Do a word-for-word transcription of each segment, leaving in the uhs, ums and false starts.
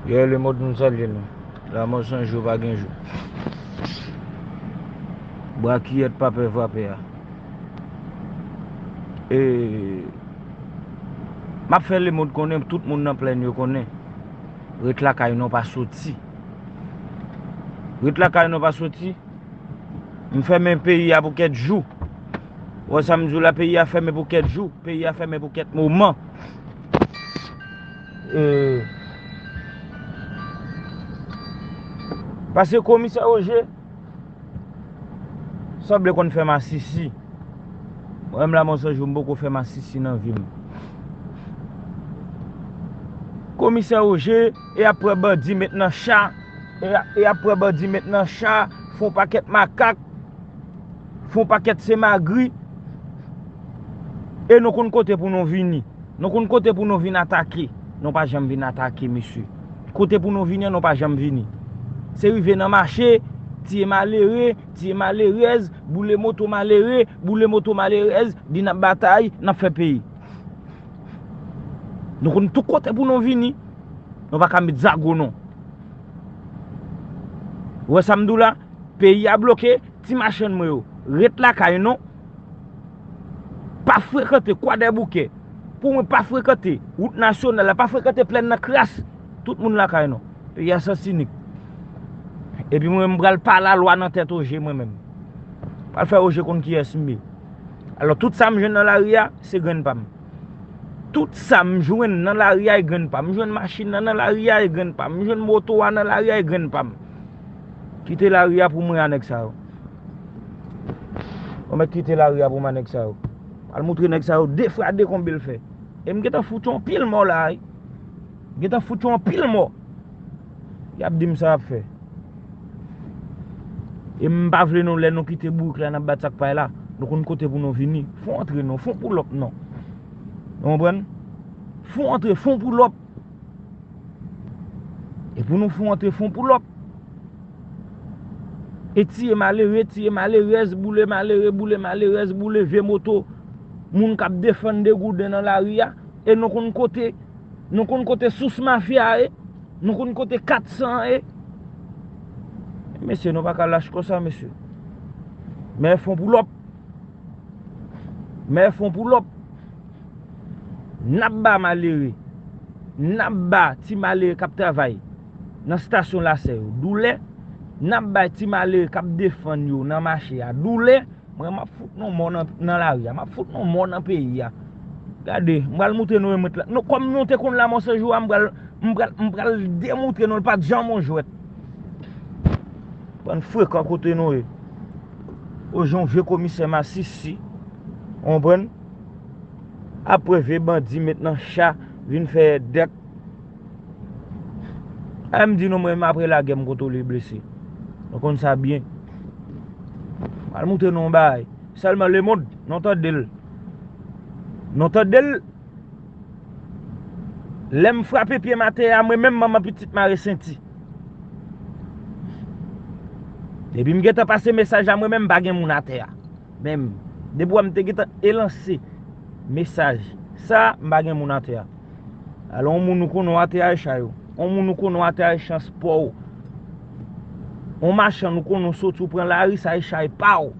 Guerrier Lemond, nou salye nou. Lanmò san jou pa gen jou. Brakiyèt pa pè vapè a. E, m ap fè Lemond konnen, tout moun nan Plèn yo konnen. Ret lakay nou, pa soti. Ret lakay nou, pa soti. M fèmen peyi a pou kèk jou. Ou wè sa m di w la, peyi a fèmen pou kèk jou. Peyi a fèmen pou kèk moman. E, paske komisè Roger sanble konn fè masisi. Mwen menm Lanmò san jou, m poko fè masisi nan vi m. Komisè Roger, e ap pran bandi met nan cha, e a- e ap pran bandi met nan cha, fè yon pakèt makak, fè yon pakèt semagri, e nou konn kote pou nou vini. Nou konn kote pou nou vin atake. Nou pa janm vin atake, mesye. Kote pou nou vini an, nou pa janm vini. Se rive nan mache, tiye malere, tiye malerèz, boule moto malere, boule moto malerèz, di n ap batay, n ap fè peyi. Nou konn tout kote pou nou vini. Nou pa ka met zago non. Ou wè sa m di w la? Peyi a bloke, ti machann mwen yo, ret lakay nou. Pa frekante Kwadèboukè. Pou mwen, pa frekante wout nasyonal la, pa frekante Plèn nan kras. Tout moun lakay nou. Peyi a Sans Inik. Epi mwen, m pral pa lalwa nan tèt Roger mwen menm. Pral fè Roger konn kiyès m ye. Alò, tout sa m jwenn nan lari a, se grenn pa m. Tout sa m jwenn nan lari a, e grenn pa m. M jwenn machin nan nan lari a, e grenn pa m. M jwenn moto a nan lari a, e grenn pa m. Kite lari a pou mwen a nèg sa yo. Ou mèt kite lari a pou mwen a nèg sa yo. Al moutre nèg sa yo de fwa de konbe l fè. E m gentan fout yon pil mò la, wi. M gentan fout yon pil mò. Y ap di m sa y ap fè. E m pa vle nou, lè nou kite bourik la, n ap bat sak pay la. Nou konn kote pou nou vini. Fon antre non, fon poulòp non. Ou konprann? Fon antre, fon poulòp. E pou nou fon antre, fon poulòp. E tiye malere, tiye malerèz, boule malere, boule malerèz, boule vye moto moun k ap defann degouden nan lari a. E nou konn kote, nou konn kote sous mafya a ye. Nou konn kote kat san an ye. Mesye, nou pa ka lach konsa, mesye. Men fon poulòp. Men fon poulòp. N ap ba malere. N ap ba ti malere k ap travay nan stasyon lasè yo doulè. N ap bay ti malere k ap defann yo nan mache a doulè. Mwen, m ap fout nou mò nan, nan lari a. M ap fout nou mò nan peyi a. Gade, m pral moutre nou remèt la. Nou, kòm nou te konn Lanmò san jou a, m pral, m pral, m pral demoutre nou l pa t janm yon jwèt. Bann frekan kote nou ye. Oje yon vye komisè masisi. Ou konprann? Apre vye bandi met nan cha, vin fè dèk. A, m di nou, mwen menm apre lagè, m kontwole blese. Nou konn sa byen. M al moutre nou yon bagay. Sèlman Lemond, nou tande l. Nou tande l. Lè m frape pye m atè a, mwen menm manman pitit mare senti. Depi m gentan pase mesaj la, mwen menm m pa gen moun atè a. Menm, depi w wè m te gentan elanse mesaj sa, m pa gen moun atè a. Alò, yon moun ou konnen w atè a e chay ou. Yon moun ou konnen w atè a e chan spò w. Yon machann ou konnen w soti w pran lari, sa e chay pa w.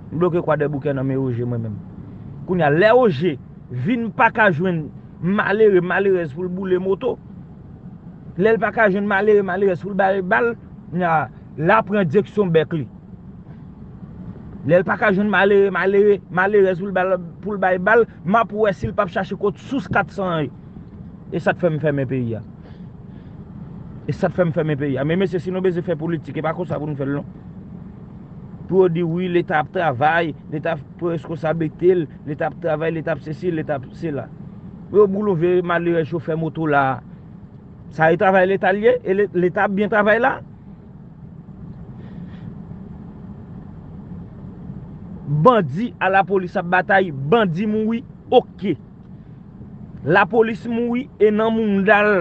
M bloke Kwadèboukè nan men Oje mwen menm. Kounye a, lè Oje vin pa ka jwenn malere, malerèz pou l boule moto, lè l pa ka jwenn malere, malerèz pou l bay bal, kounye a, l a pran direksyon bèk li. Lè l pa ka jwenn malere, malere, malerèz pou l bal, pou l bay bal, m ap wè si l p ap chache kot sous kat san an ye. E sa k fè m fèmen peyi a. E sa k fè m fèmen peyi a. Men mesye, si nou bezwen fè politik, e pa konsa pou nou fè l non. Pou yo di wi, Leta ap travay, Leta pran reskonsablite l, Leta ap travay, Leta ap sesi, Leta ap sela. Yo boule yon vye malerèz chofè moto la. Sa e travay Leta l ye? E Le-, Leta ap byen travay la? Bandi a lapolis ap batay, bandi mouri, oke. Lapolis mouri e nan mounda l.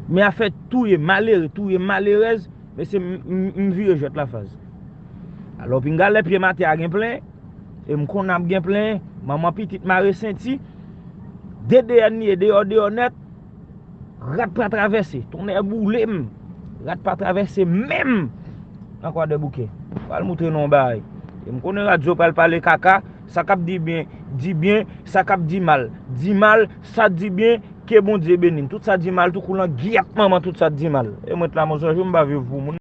Men afè touye malere, touye malerèz, mesye, m, m, m vire jwèt la faz. Alò, pinga lè pye m atè a gen plen, e m konn ap gen plen, manman pitit mare senti, de D N ye, deyò, deyò nèt, Rat pa travèse, tonnè boule m. Rat pa travèse menm nan Kwadèboukè. Pral moutre nou yon bagay. E m konnen radyo pral pale kaka, sa k ap di byen, di byen, sa k ap di mal, di mal, sa di byen, ke Bondye beni n. Tout sa di mal, tou kou lan gyèt manman tout sa di mal. E mwen t la, mwen sonje m pa viv pou moun.